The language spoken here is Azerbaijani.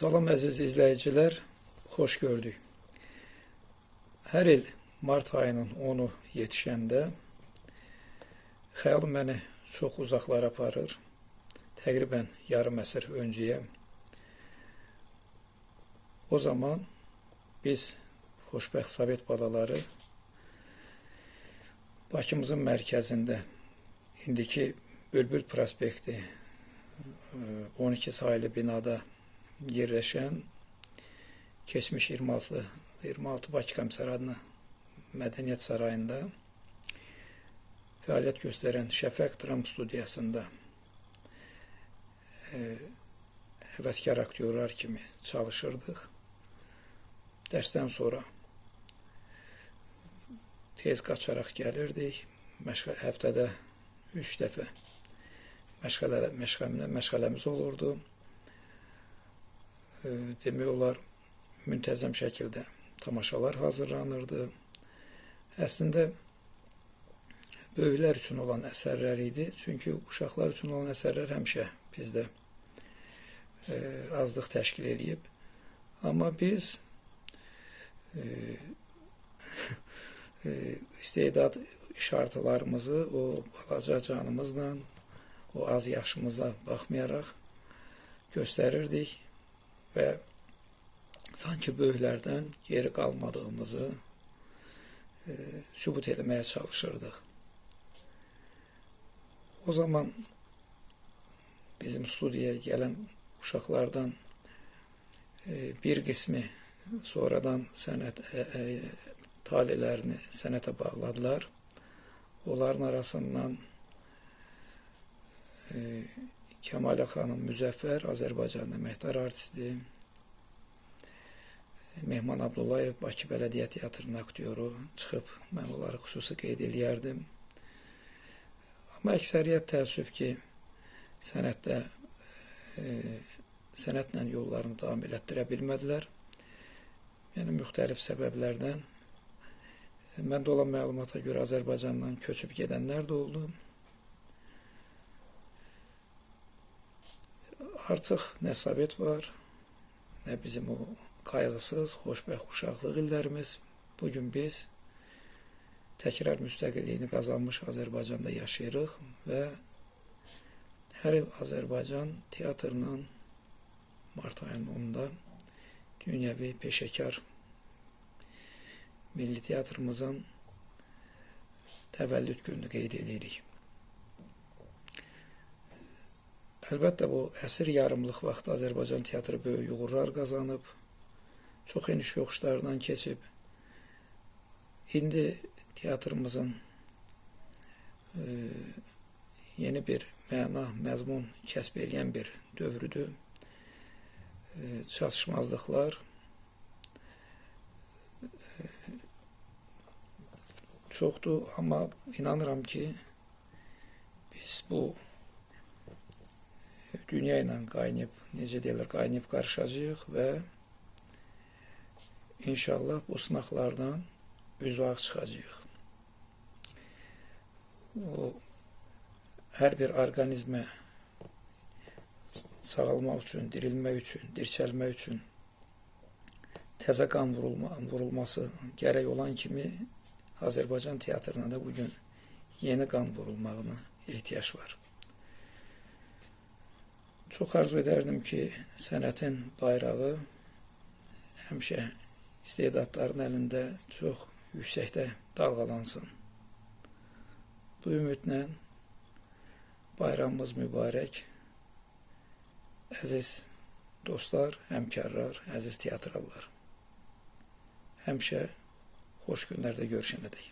Salam əziz izləyicilər, xoş gördük. Hər il mart ayının 10-u yetişəndə xəyalım məni çox uzaqlara aparır. Təqribən yarım əsr öncəyə. O zaman biz xoşbəxt Sovet balaları Bakımızın mərkəzində indiki Bülbül Prospekti 12 saylı binada yerləşən keçmiş 26 Bakı Komissariatını Mədəniyyət Sarayında fəaliyyət göstərən Şəfəq Dram Studiyasında həvəskar aktyorlar kimi çalışırdıq. Dərsdən sonra tez qaçaraq gəlirdik. Həftədə 3 dəfə məşğələmiz olurdu. Demək olar, müntəzəm şəkildə tamaşalar hazırlanırdı. Əslində, böyüklər üçün olan əsərlər idi. Çünki uşaqlar üçün olan əsərlər həmişə bizdə azlıq təşkil eləyib. Amma biz istedad işartılarımızı o balaca canımızla, o az yaşımıza baxmayaraq göstərirdik və sanki böyüklərdən geri qalmadığımızı sübut eləməyə çalışırdıq. O zaman bizim studiyaya gələn uşaqlardan bir qismi sonradan sənət talelərini sənətə bağladılar. Onların arasından Kəmalə xanım Müzəffər, Azərbaycanın əməkdar artisti, Mehman Abdullayev, Bakı Bələdiyyə Teatrının aktyoru çıxıb, mən onları xüsusi qeyd eləyərdim. Amma əksəriyyət təəssüf ki, sənətlə yollarını davam elətdirə bilmədilər. Yəni, müxtəlif səbəblərdən. Məndə olan məlumata görə Azərbaycandan köçüb gedənlər də oldu. Artıq nə Sovet var, nə bizim o qayğısız, xoşbəxt uşaqlıq illərimiz. Bugün biz təkrar müstəqilliyini qazanmış Azərbaycanda yaşayırıq və hər il Azərbaycan teatrının mart ayının 10-da dünyəvi peşəkar milli teatrımızın təvəllüd gününü qeyd edirik. Əlbəttə, bu əsr yarımlıq vaxtda Azərbaycan teatrı böyük uğurlar qazanıb, çox eniş yoxuşlardan keçib. İndi teatrımızın yeni bir məna, məzmun kəsb eləyən bir dövrüdür. Çatışmazlıqlar çoxdur, amma inanıram ki, biz bu dünya ilə qaynayıb, necə deyirlər, qaynayıb qarışacağıq və inşallah bu sınaqlardan üzü ağ çıxacağıq. O, hər bir orqanizmə sağalmaq üçün, dirilmək üçün, dirçəlmək üçün təzə qan vurulması gərək olan kimi Azərbaycan teatrına da bugün yeni qan vurulmağına ehtiyac var. Çox arzu edərdim ki, sənətin bayrağı həmişə istedadların əlində çox yüksəkdə dalğalansın. Bu ümidlə bayramımız mübarək. Əziz dostlar, həmkarlar, əziz teatrallar. Həmişə xoş günlərdə görüşənədək.